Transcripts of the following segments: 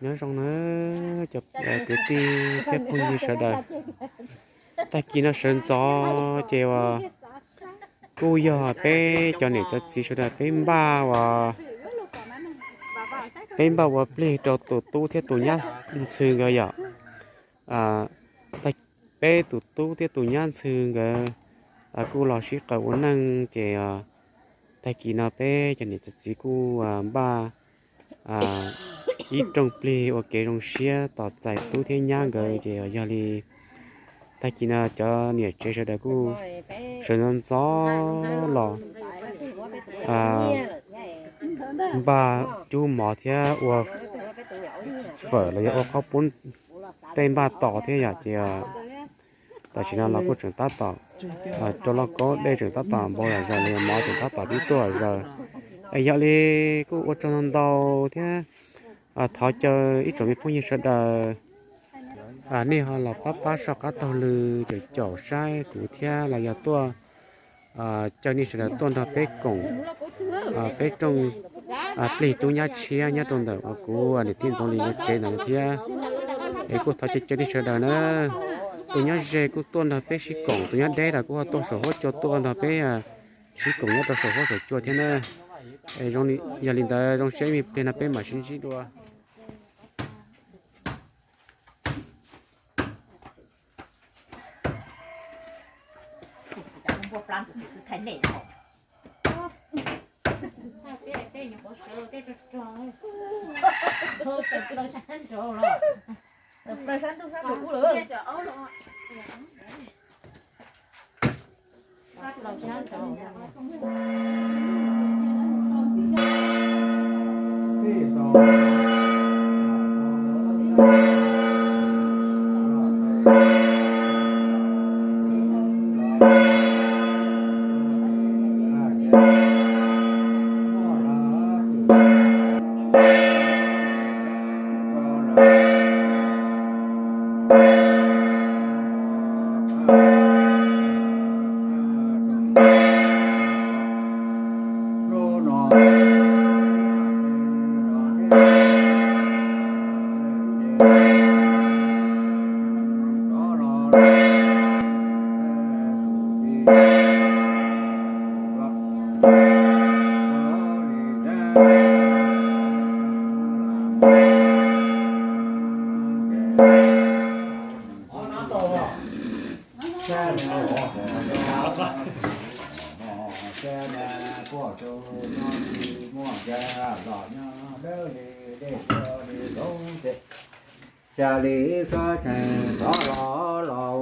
Nyob zoo na cov kwv tij thiab phooj ywg sawv daws. Tag kis no sawv ntxov ces uas kuj yog peb cov niam cov txiv sawv daws peb npaj ua, peb npaj ua plig rau tus tub thiab tus nyab ntxhw nkawd yom. Peb tus tub thiab tus nyab ntxhw nkawd kuj los sib qawm ua neej ces tag kis no peb cov niam cov txiv kuj npaj ib rooj plig ua kev zoo siab tos txais tub thiab nyab nkawd ces yog li tag kis no cov niam tsev sawv daws kuj sawv ntxov ntxov los npaj cub mov thiab ua fawm los yog ua qhob pub tej npaj tos thiab yom ces tam sim no los kuj tseem tab tom rau lauj kaub dej tseem tab tom npau zom zaws los yog mov tseem tab tom pib tuaj zaws. Es yog li kuj ua tsaug ntau ntau thiab thov caw ib tsoom me phooj ywg sawv daws nej ho los pab pab soj qab taug lw caum caum saib kuv thiab los yog tuaj caw nej sawv daws tuaj nrog peb koom peb rooj plig tub nyab tshiab nyob rau ntawm uas kuv niam tij Ntxoov Lis lub tsev ntawd thiab. Es kuj thov caw caw nej sawv daws na, tus nyob ze kuj tuaj nrog peb sib koom, tus nyob deb los kuj ho tuaj saum huab cua tuaj nrog peb sib koom nyob rau saum huab saum cua thiab na. Es yog li ntawd zoo siab ib me pliag no peb mam sib ntsib dua. Cia li sab tseem rov los, los,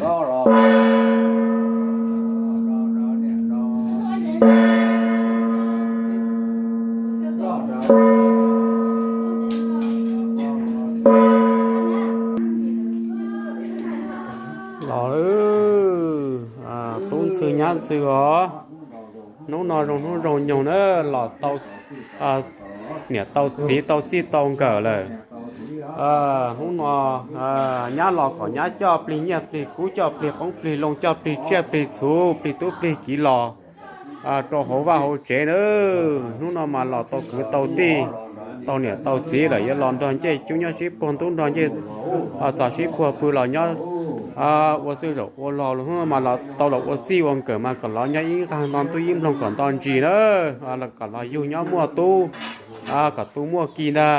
rov los. Los, tub ntxhw nyab ntxhw os. Hnub no zoo hnub zoo nyoog na, los tau niam tau txiv tau txij tau nkawm lawm. Hnub no nyab los kom nyab coj plig nyiaj plig kub, coj plig qoob plig loo, coj plig tsiaj plig txhu, plig tub plig kiv los rau hauv vaj hauv tsev na. Hnub no mas los tau kwv tau tij, tau niam tau txiv lawm, yuav los nrog ncej cub nyob sib puag ntub, nrog ncej txog sib puag pw los nyob ua txwj zaum ua log. Hnub no mas los tau los ua txij ua nkawm mas kom los nyob ib nqag nto ntuj ib nploog kom nto ntsis na, kom los yug nyob muaj tub, kom tu muaj ki ntag.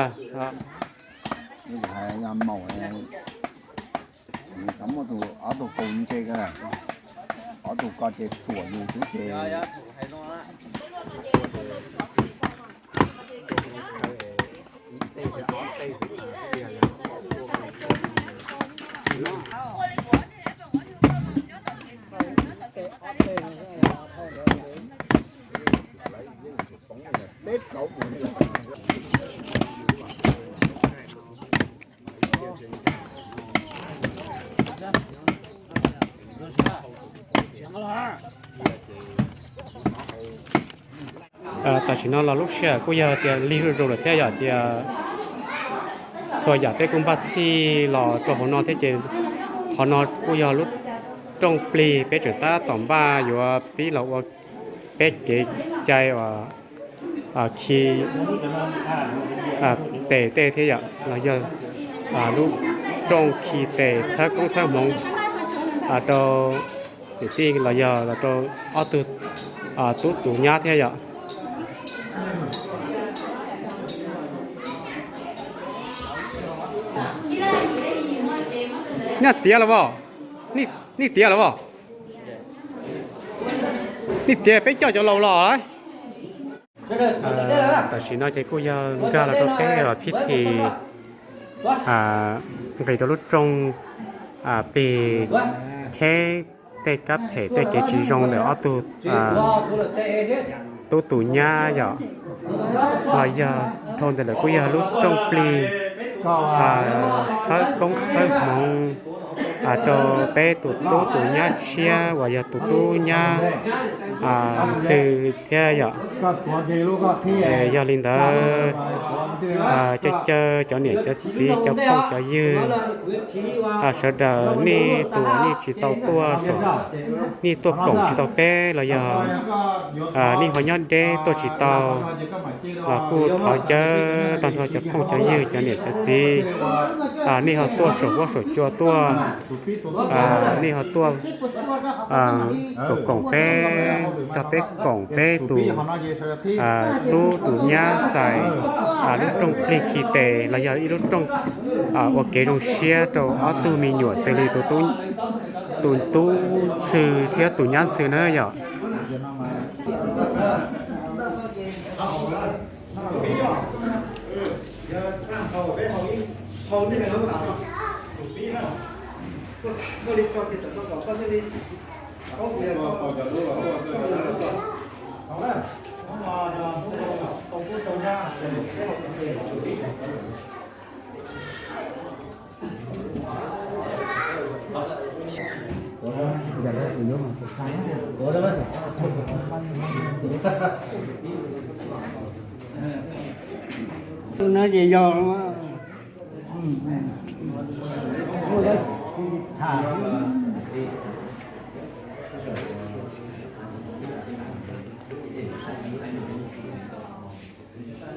Muaj tus ob tug kaus ntse, ob tug ko ces tuam yus xwb ces. Tam sim no los lub sij hawm kuj yog tias lig zuj zus lawm thiab, yog tias txhua yam peb kuj npaj txhij los rau hauv no thiab ces qhov no kuj yog lub rooj plig peb tseem tab tom npaj yuav pib los ua peb kev cai uas khi tes tej thiab yom, los yog lub rooj khi tes txhawb koob txhawb hmoov rau niam tij los yog los rau ob tug tub tus nyab thiab yom. Nyaj tiav los as, nej tiav los as, nej tiav peb coj cov laus los. Tam sim no ces kuj yog nkag los rau peb phib thi nqis rau lub rooj plig cheb tej kab phem tej kev tsis zoo ntawm ob tug tub tus nyab yom. Los yog dhau ntawd lawm kuj yog lub rooj plig txhawb koob txhawb hmoov rau peb tus tub tus nyab tshiab uas yog tus tub nyab ntxhw thiab yom. Yog li ntawd, caw caw cov niam cov txiv cov phooj cov ywg sawv daws, nej tus uas nej tsis tau tuaj, nej tuaj koom tsis tau peb los yog nej ho nyob deb tuaj tsis tau los kuj thov caw tag nrho cov phooj cov ywg cov niam cov txiv, nej ho tuaj saum huab saum cua tuaj, nej ho tuaj koom koom peb, nrog peb koom peb tus tub tus nyab xais lub rooj plig khi tes los yog ib lub rooj ua kev zoo siab rau ob tug me nyuam xws li tus tub ntxhw thiab tus nyab ntxhw na yom. Tus no ces yog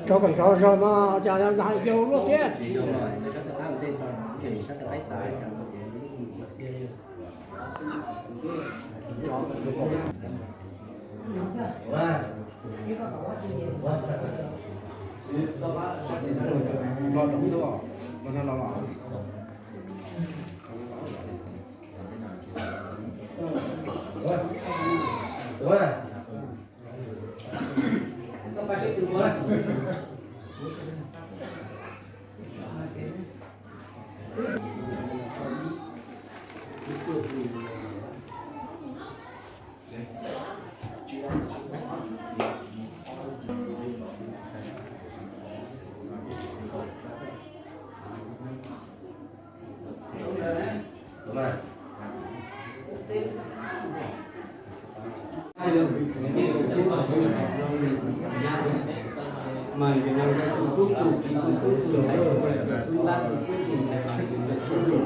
tso kom nrov zog mas cas yau luaj thiab. Mas yog no tus tub tus kiv tus tub tus ntxhais tus tub ntab tus tub tus ntxhais tus tub tus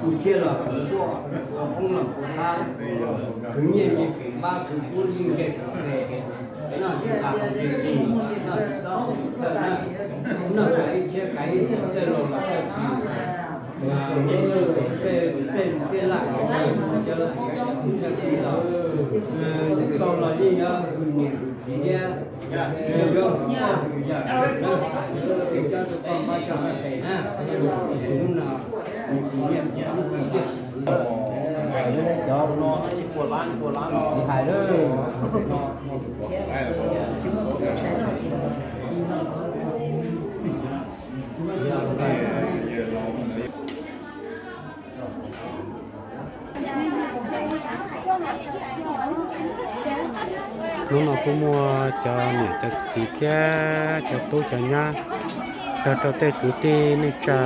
tus thiaj los kuv tuaj ua hoob los kuv thab khwv nyiaj nyiaj feem npab khwv kub li nqe xov phem noj tsis tas hauv tsev kis noj tsis txob hauv txhawj na noj kav ib tshiab kav ib txhawj txawj laus los txawj kis mas nyiaj nyiaj feem tej tej tej laj cov laj cov kis los tau los yeej yog hwm niam hwm txiv thiab. Cov no ib puas lab puas lab txiv hais lawm. Hnub no kuj muaj cov niam cov txiv thiab cov tub cov nyab, tag rau tej kwv tij neej tsa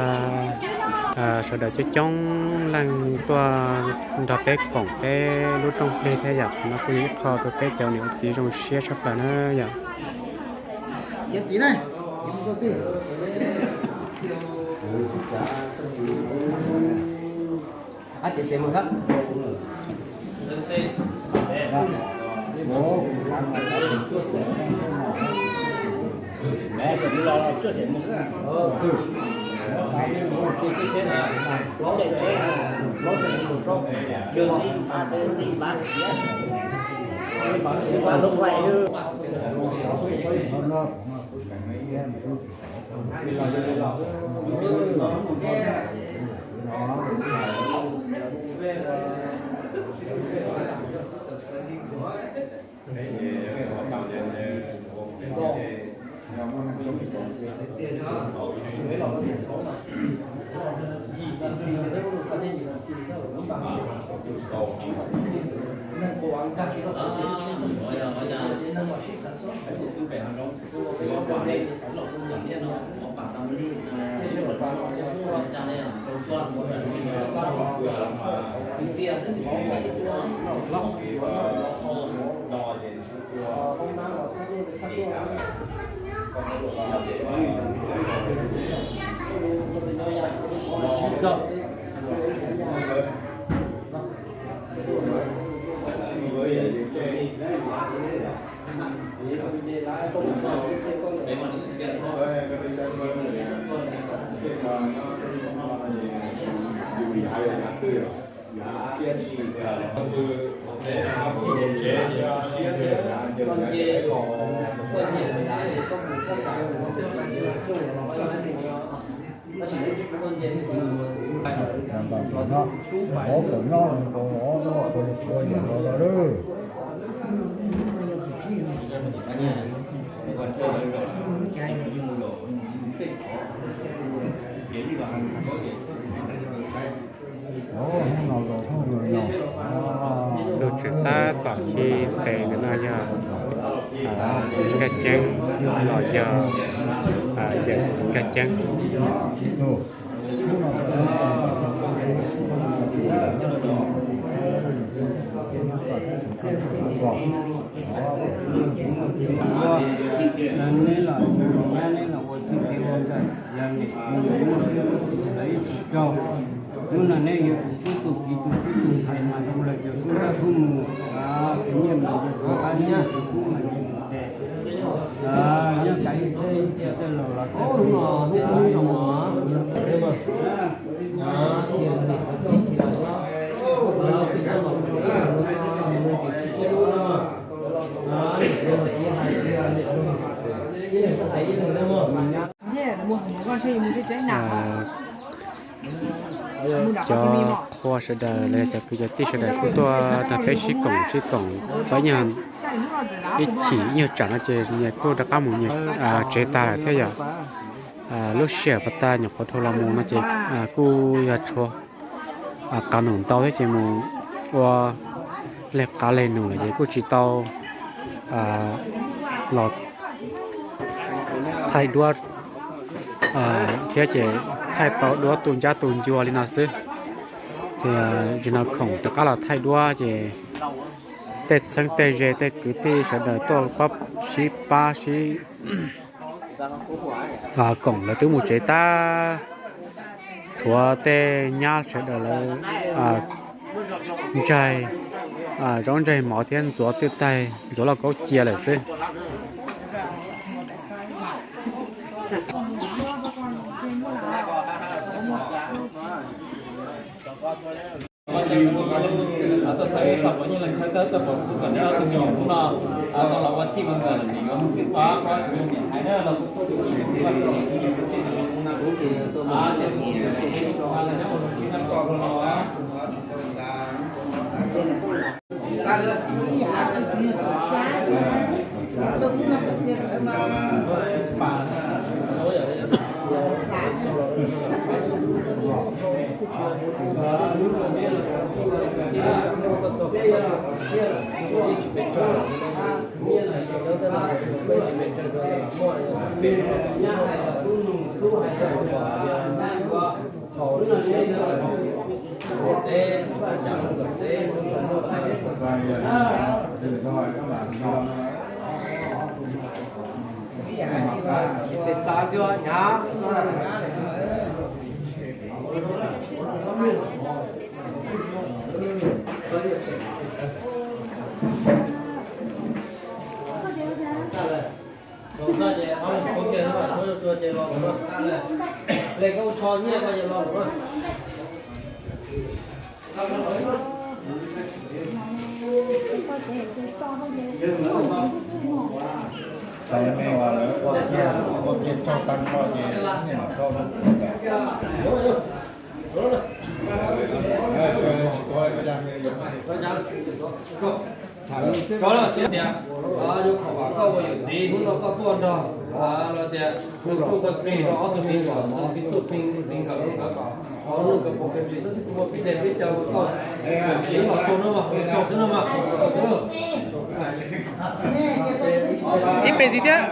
sawv daws coob coob leej tuaj nrog peb koom peb lub rooj plig thiab yom. Qhov no kuj yog ib qho rau peb cov niam txiv zoo siab tshaj plaws na yom. Ntawm no, hauv paus no, ua yam no lawm. Tus tswv tab tom khi tes ntawm no yog txiv Nkaj Ceeb los yog yawm txiv Nkaj Ceeb. Neb los, neb los ua txuj kev ua nkawm, yog nim mus mus lawv ib tug raug. Hnub no neb yuav tsum tub tus kiv tus tub tus ntxhais mas zoo lawm ces kuj tab kuj mus, tus nyiaj mas yuav tsum pab nyiaj tus tub mas yuav tsum tes. Nyob kav ib tsheb ib tsheb tej laus los txawj tus no hnub no. Cov qhua sawv daws los yog cov kwv cov tij sawv daws kuj tuaj nrog peb sib koom sib koom pab nyuag ib chim nyuag tsam no ces nyias kuj rov qab mus nyias tsev tag lawm thiab yom. Lub sij hawm pas tas nyuam qhuav dhau los mus no ces kuj yog tshuav qab num ntau thiab ces mus ua leg qab leg num lawm ces kuj tsis tau los thaij duab thiab ces thaij tau duab tu ncab tu ncua li no xwb. Ces zaum no khoom rov qab los thaij duab ces tej txheeb tej ze tej kwv tij sawv daws tuaj pab sib pab sib koom lawv twb mus tsev tag, tshuav tej nyab sawv daws lawv ntsaig zaub ntsaig mov thiab ntxuav twj taig ntxuav lauj kaub cia lawm xwb. Tias, yuav khaum kom koj ua yawm txiv, hnub no koj tuaj nrog los tias tus tub koj plig rau ob tug txiv kom tus txiv tuaj plig tus txiv nkawm nkawd kom nug nkawd puas kawg ntsis xwb, twb tsis muaj pib dej pib cawv ua tau. Txiv los tsaug nawb mog, tsaug xwb nawb mog. Ib pes ntxiv thiab.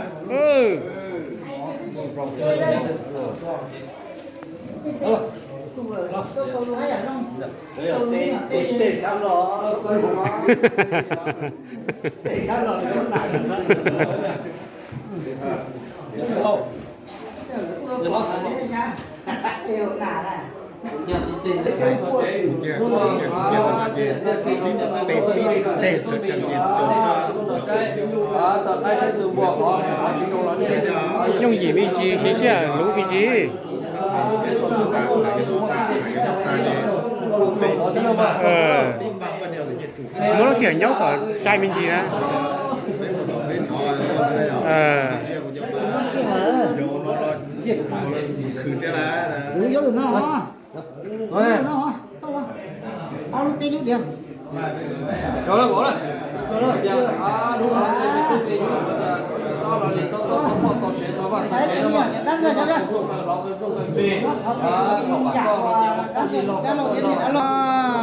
Yooj yim me ntsis, siv sij hawm luv me ntsis. Muab lub sij hawm nyob kom sai me ntsis na.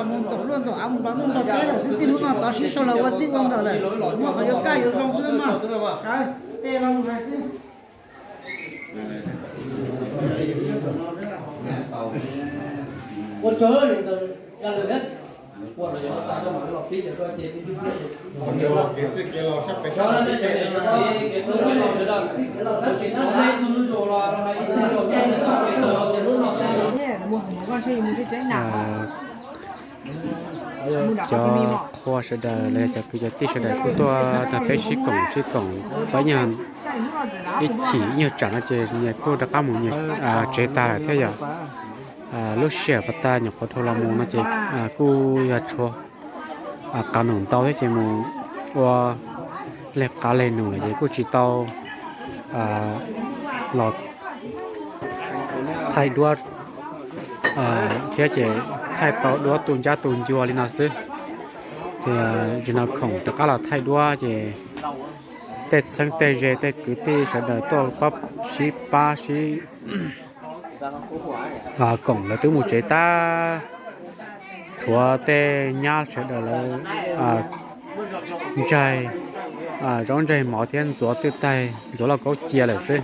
Mus ntaum luaj ntaum av mus npam ntuj npam teb lawm xwb, txij hnub no tov sib sau los ua txij ua nkawm lawm, muaj qhov yuav kaj yuav zoo xwb mog. Sawv tej los lus hais xwb. Cov qhua sawv daws los yog cov kwv cov tij sawv daws kuj tuaj nrog peb sib koom sib koom pab nyog ib chim nyuag tsam no ces nyias kuj rov qab mus nyias tsev tag lawm thiab yom. Lub sij hawm pas tas nyuam qhuav dhau los mus no ces kuj yog tshuav qav num ntau thiab ces mus ua leg qav leg num lawm ces kuj tsis tau los thaij duab thiab ces thaij tau duab tu ncab tu ncua li no xwb. Ces zaum no khoom rov qab los thaij duab ces tej txheeb tej ze tej kwv tij sawv daws tuaj pab sib pab sib koom lawv twb mus tsev tag. Tshuav tej nyab sawv daws lawv ntsaig zaub ntsaig mov thiab ntxuav twj taig ntxuav lauj kaub cia lawm xwb.